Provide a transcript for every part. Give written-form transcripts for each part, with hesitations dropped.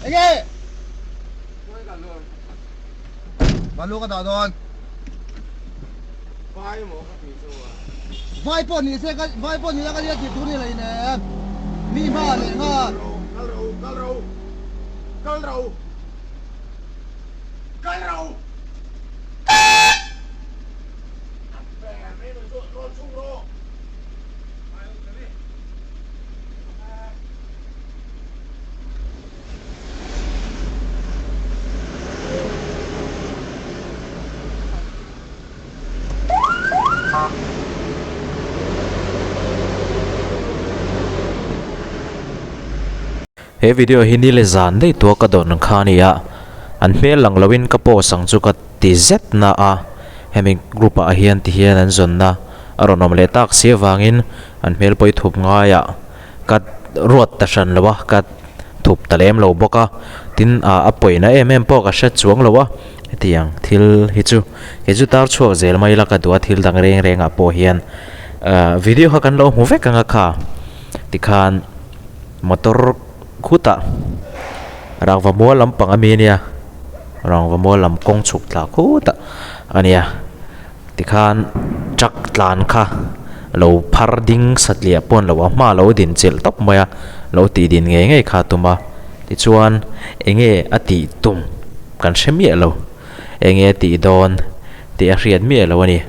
Enge? Balu ka dah dawn. Vai maw ka ti chu a. Vai pawh ni se ka vai pawh ni la ka nia tih tur ni lei nen. Mi hma leh nghal. Kal ro kal ro kal ro kal ro. He video hi ni le zan daih tua ka dawn ang kha a ni a, an hmel lang loin ka post ang chu ka ti zet na a, hemi group ah hian ti hian an zawnna a rawn awm leh tak si avangin an hmel pawh i thup ngaiah ka ruat ta hran lo a, ka thup ta lem lo bawk a, tin ah a pawina em em pawh ka hre chuang lo a, hetiang thil hi chu kei chu tar chhuak zel mai ila ka duh a thil dang reng reng ah pawh hian ah video kha kan lo hmu vek ang a kha tikhan motor khutah rangva mual lampang ami ania rangva mual lam kawng chhuk tla khutah ania. Tikhan truck tlan kha lo phar ding satliah pawn lo a hma lo din chilh tawp mai a, lo tih din ngei ngei kha a tum a. Tichuan enge a tih tum kan hre miah lo, enge a tih dawn tih a hriat miah lo a ni.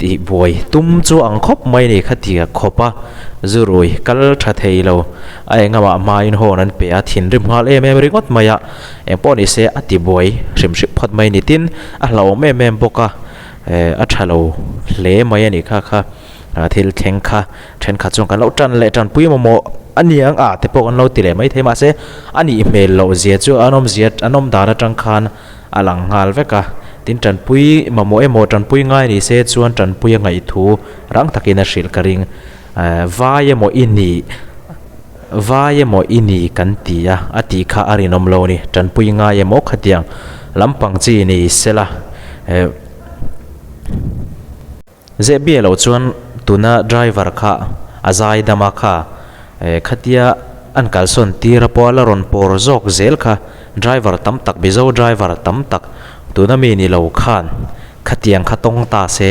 Tih buai tum chu ang khawp mai a ni khatia khawp a, zu rui kal tha thei lo a engamah hmain horn an pe a, thinrim nghal em em ringawt mai a. Engpawh ni se a ti buai hrim hrim phawt mai ni tin a hlauhawm em em bawk a, eh a tha lo hle mai a nih kha kha thil thleng kha thenkhat chuan kan lo tan leh tanpui mamawh a ni ang a te pawh kan lo ti leh mai thei mahse a nih hmel loh zia chu an awm zia an awm dan atang khan a lang nghal vek a, tin tanpui mamawh emaw tanpui ngai ni se chuan tanpui a ngaih thu rang takin a hrilh ka ring eh vai emaw i nih. Vai emaw i ni kan ti a, a tih kha a rinawm lo a ni. Tanpui ngai emaw khatiang lampang chi ni sela eh zeh bia loh chuan tuna driver kha a zai dam a kha eh khatia an kalsawn tir a pawh a la rawn pawr zawk zel kha driver tam tak Mizo driver tam tak tuna mi ni lo khan khatiang kha tawng ta se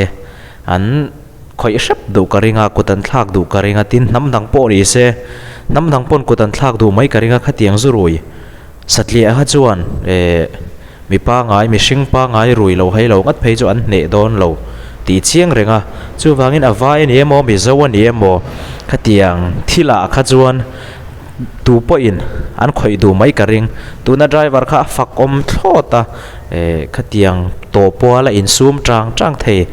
an Khawih hrep duh ka ring a, kut an thlak duh ka ring a, tin hnam dang pawh ni se, hnam dang pawn kut an thlak duh mai ka ring a, khatiang zu rui satliah kha chuan eh mi pangai, mihring pangai rui lo hai lo ngat phei chu an hneh dawn lo tih chiang reng a, chuvangin a vai a ni emaw, mizo a ni emaw khatiang thilah kha chuan tu pawhin an khawih duh mai ka ring, tuna driver kha a fak awm thlawt a, eh khatiang tawh pawha la insum chang chang thei.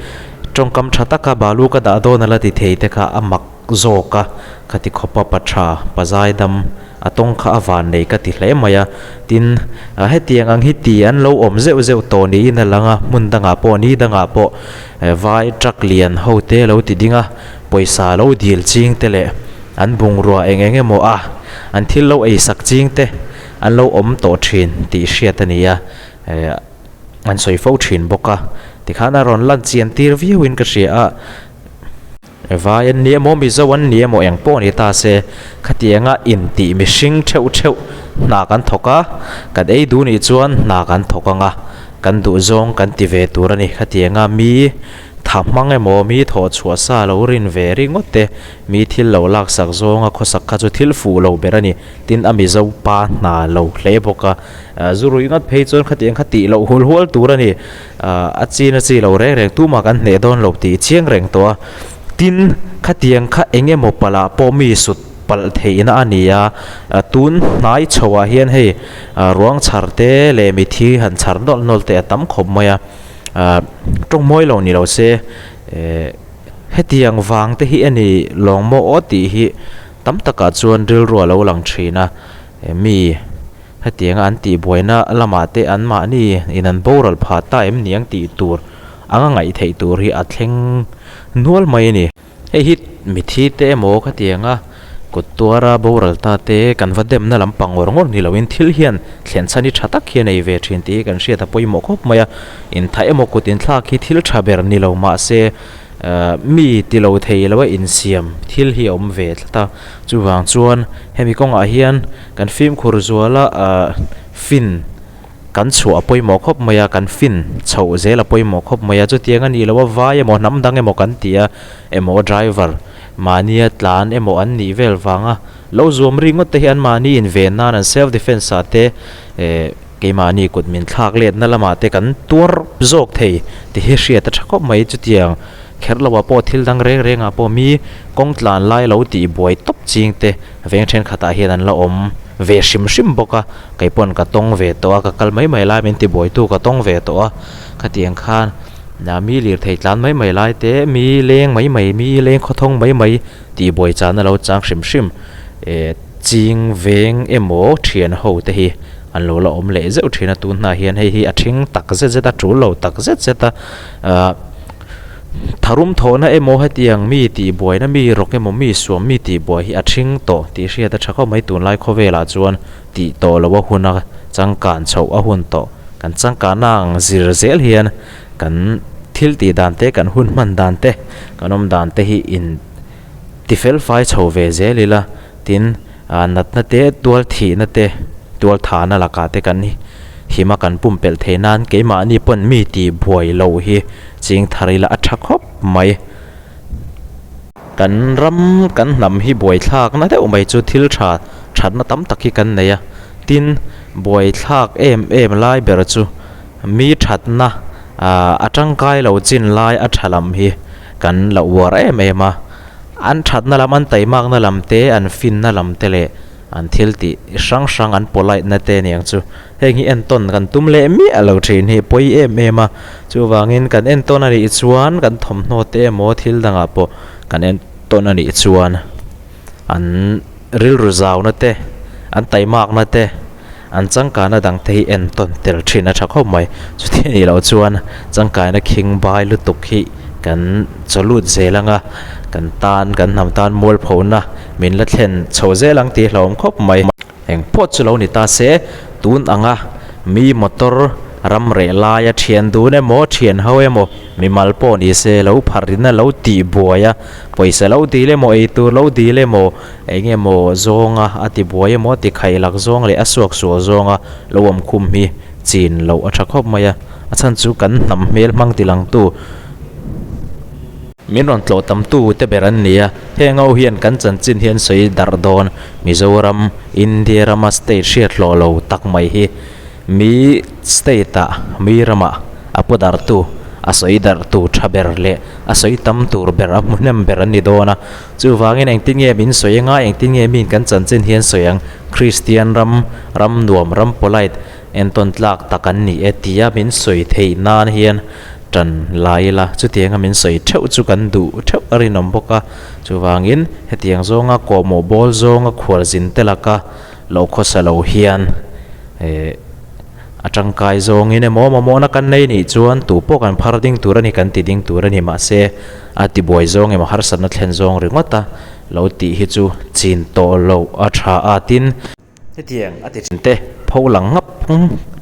Tawngkam tha taka balu ka dah dawn a la ti thei te kha a mak zawk a, khati khawpa pa tha, pa zaidam a tawng kha a van nei ka ti hle mai a. Tin, hetiang ang hi ti an lo awm zeuh zeuh tawh niin a lang a, hmun dangah pawh ni dangah pawh vai truck lian ho te lo ti ding a, pawisa lo dil ching te leh an bungrua eng eng emaw a an thil lo ei sak ching te an lo awm tawh thin tih hriat a ni a. An sawi fo thin bawk a, tikhan a rawn lan chian tir viau in ka hria a, vai an ni emaw Mizo an ni emaw eng pawh ni ta se, khatianga intih mihring theuh theuh hna kan thawk a, kan ei duh nih chuan hna kan thawk ang a, kan duh zawng kan ti ve tur a ni, khatianga mi tha hmang emaw mi thawh chhuah sa lo rin ve ringawt te, mi thil lo laksak zawnga khawsak kha chu thil fuh lo ber a ni. Tin a Mizo pa hna lo hle bawk a, zu rui ngat phei chuan khatiang kha tih loh hul hual tur a ni. A chin a chi lo reng reng tumah kan hneh dawn lo tih chiang reng tawh a. Tin khatiang kha eng emaw palh ah pawh mi sut palh theihna a ni a, tun hnai chho ah hian hei ruang chhar te leh mithi han chhar nawlh nawlh te a tam khawp mai a, tawng mawi lo ni lo se hetiang vang te hi a ni lawng maw aw tih hi Tam takah chuan rilru a lo lang thin a, mi hetianga an tihbuaina lamah te anmahni in an boral phah ta em ni ang tih tur anga ngaih theih tur hi a thleng nual mai a ni. Hei hi mithi te emaw khatianga kut tuara boral ta te kan va demna lampang ngawr ngawr ni loin thil hian thlen chhan hi tha tak hi a nei ve thin tih hi kan hriat a pawimawh khawp mai a, inthaih emaw kut inthlak hi thil tha ber ni lo mahse. Mi ti lo thei lo a insiam thil hi a awm ve tlat a, chuvang chuan hemi kawngah hian kan fimkhur zuala ah fin kan chhuah a pawimawh khawp mai a, kan fin chhoh zel a pawimawh khawp mai a, chutiang a nih loh a vai emaw hnam dang emaw kan ti a emaw driver mahnia tlan emaw an nih vel vanga lo zuam ri ngawt te hi an mahni inven nan an self defence ah te eh Keimahni kut min thlak letna lamah te kan tuar zawk thei ti hi hriat a tha khawp mai. Chutiang kher loah pawh thil dang reng rengah pawh mi kawng tlan lai lo tih buai tawp ching te veng thenkhatah hian an la awm ve hrim hrim bawk a. Kei pawn ka tawng ve tawh a, ka kal mai mai lai min ti buaitu ka tawng ve tawh a. Khatiang khan mi lirthei tlan mai mai lai te, mi leng mai mai, mi leng khawthawng mai mai tih buai chana lo chang hrim hrim. Ching veng emaw thian ho te hi an lo la awm leh zeuh thin a, tun hnah hian hei hi a thing tak zet zet a, tul lo tak zet zet a, ahh tharum thawhna emaw hetiang mi tih buaina mi rawk emaw mi suam mi tih buai hi a thing tawh tih hriat a tha khawp mai tunlai khawvelah chuan tih tawh loh a hun a changkan chhoh a hun tawh kan changkanna ang zir zel hian kan thil tih dan te kan hun hman dan te kan awm dan te hi in ti fel fai chho ve zel ila. Tin, natna te, tual thihna te, tual thahna lakah te kan him a, kan pumpelh theih nan keimahni pawn mi tih buai loh hi ching thar ila a tha khawp mai. Kan ram, kan hnam hi buaithlakna deuh mai chu thil tha thatna tam tak hi kan nei a. Tin, buaithlak em em lai ber chu mi thatna a tangkai lo chin lai a tha lam hi kan la uar em em a. An thatna lam, an taimakna lam te, an finna lam te leh an thil tih hrang hrang an polite na te aniang chu. Heng hi entawn kan tum leh miah lo thin hi pawi em em a. Chuvangin kan entawn a nih chuan kan thawmhnaw te emaw thil dangah pawh kan entawn a nih chuan an rilru zauna te, an taimakna te, an changkana dang te hi entawn tel thin a tha khawp mai. Chuti anih loh chuan changkaina khing bai lutuk hi kan chaw lut zel ang a, kan tan kan hnam tan mualphona min la thlen chho zel ang tih hlauhawm khawp mai. Eng pawh chu lo ni ta se, tun anga mi motor ram reh laia thian dun emaw thian ho emaw mimal pawh ni se lo pharina lo tih buai a, pawisa lo dil emaw eitur lo dil emaw Eng emaw zawnga a ti buai emaw ti khaih lak zawng leh a suak sual zawnga lo awm khum hi chin loh a tha khawp mai a, a chhan chu kan hnam hmel hmang ti langtu min rawn tlawh tam tu te ber an ni a, heng ho hian kan chanchin hi an sawi darh dawn Mizoram, India rama state hriat hlawh lo tak mai hi mi state ah mi ramah a pu darh tu a sawi darh tu tha ber leh a sawi tam tur ber a hmuhnem ber an ni dawn a. Chuvangin engtin nge min sawi anga, engtin nge min kan chanchin hian sawi ang? Kristian ram, ram nuam, ram polite, entawn tlak tak an ni e tia min sawi theih nan hian tan la ila, chutianga min sawi theuh chu kan duh theuh a rinawm bawk a. Chuvangin hetiang zawnga kawhmawh bawl zawnga khualzin te laka lo khawsa lo hian eh a tangkai zawngin emaw mamawhna kan nei nih chuan tu pawh kan phar ding tur a ni, kan ti ding tur a ni mahse, A tibuai zawng emaw harsatna thlen zawng ringawt a lo tih hi chu chin tawh loh a tha a tin. Hetiang a ti thin te pho lang ngap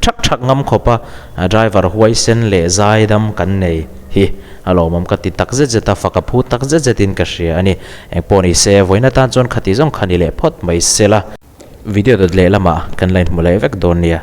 thak thak ngam khawp a driver huaisen leh zaidam kan nei hi a lawmawm ka ti tak zet zet a, fak a phu tak zet zet in ka hria a ni. Engpawh ni se vawiin atan chuan khati zawng kha ni leh phawt mai se la. Video dawt leh lamah kan la inhmu leh vek dawn nia.